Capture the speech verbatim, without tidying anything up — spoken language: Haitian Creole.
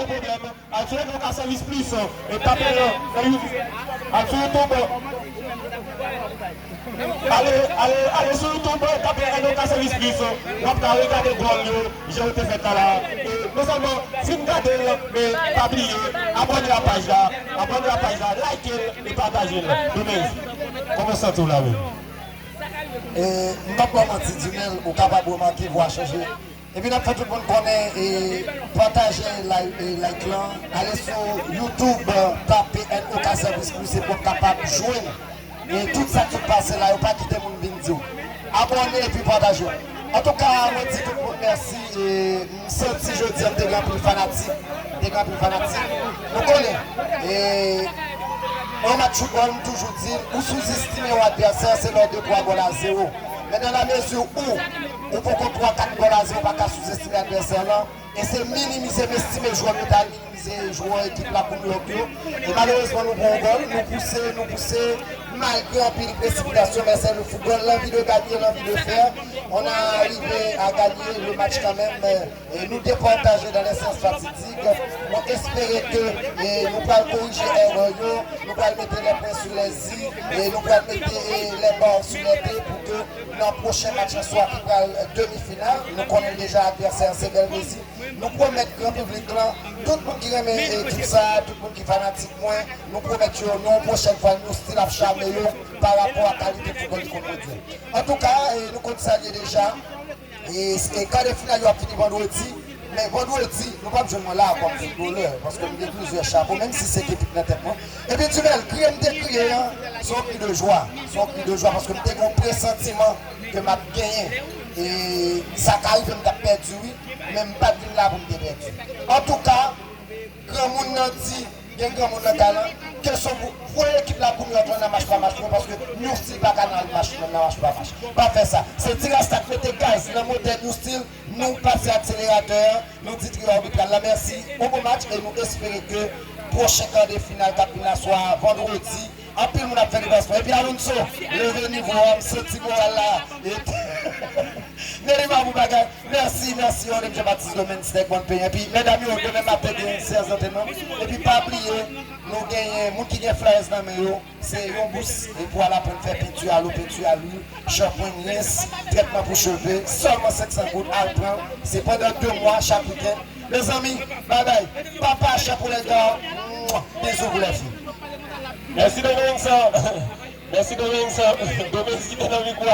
pwoblèm. Al sou N O K Service Plus, e tape nan, nan YouTube. Al sou YouTube. Ale, ale, ale sou YouTube, tape N O K Service Plus. W ap ka regade gòl yo, jan yo te fèt la la. E non sèlman fin gade l, men pa bliye, abòne a paj la, abòne a paj la, like l e pataje l. Domens, kòman w santi w la menm? E, m p ap ba w manti, Dumel, ou kapab remake vwa chanje. Epi n ap fè tout moun konnen, e, pataje like, e, like lan, ale sou YouTube, tape N O K Service Plus epi w ap kapab jwenn, e, tout sa k sot pase la yo, pa kite moun vin di w. Abòne epi pataje. Antouka, mwen di tout moun mèsi, e, m santi jodi a m te gen anpil fanatik, m te gen anpil fanatik. Nou konnen, e, yon match foutbòl, m toujou di l, ou souzestime yon advèsè, se lè w de twa gòl a zewo. Men nan lamezi ou, ou poko twa kat gòl a zewo, ou pa ka souzestime advèsè w lan. E se minimize, m estime jwè m yo ta minimize jwè ekip la pou New York yo. E malerezman, nou pran yon gòl, nou pouse, nou pouse, malgre anpil presipitasyon, men se le football, l'envie de gagner, l'envie de faire. On a arrivé à gagner le match quand même, men, e, nou departaje dans les séances fatidiques. Mwen espere ke, e, nou pral korije erè yo, nou pral mete les points sur les i, e nou pral mete, e, les barres sur les t pou ke nan pwochen match an swa ki pral demi final, nou konnen deja advèsè an se Bèl Mezi. Nou pwomèt gran piblik lan, tout moun ki renmen ekip sa, tout moun ki fanatik mwen, nou pwomèt yo, nan yon pwochèn fwa, nou still ap chame yo pa rapò a kalite foutbòl ki konn pwodui. Antouka, e, nou konn sa l ye deja. E, e kade final yo ap fini vandredi, men vandredi, nou p ap jwenn mwen la kòm foutbolè, paske m gen plizyè chapo, menm si se Kepit nan tèt mwen. Epi Dumel, kriye m te kriye an, se yon kri de jwa, se yon kri de jwa, paske m te gen yon presantiman ke m ap genyen. E sa ka rive m t ap pèdi, wi, men m pa t vin la pou m te pèdi. Antouka, granmoun nan di, gen granmoun nan talan, ke se pou, pou ekip la pou New York lan nan match pa match, non, paske New Steel pa ka nan match, nan match pa match. Pa fè sa. Se T-Rasta k mete gaz nan motè New Steel, nou pase akseleratè an, nou di trio arbitral la mèsi, on bon match, e nou espere ke pwochen kar de final k ap vin la swa vandredi, anpil moun ap fè deplansman. Epi Alonso, leve nivo a, m santi moral la. E Nelly Mabou bagay. Mèsi, mèsi, Honorable Jean-Baptiste Domaine, Snake Bon Peyi. Epi, medam yo, demen maten gen seyans dantènman. Epi, pa bliye, nou genyen, moun ki gen flyers nan men yo, se yon bous, e pou al aprann fè penti a lo, penti a lwil, shanpwen, rens, trètman pou cheve, sèlman senk san goud, al pran, se pandan de mwa, chak wikenn. Mezanmi, babay, papa Chapo Lèga, bizou pou lèfi. Mèsi Domens. Mèsi Domens. Domens ki te nan mikwo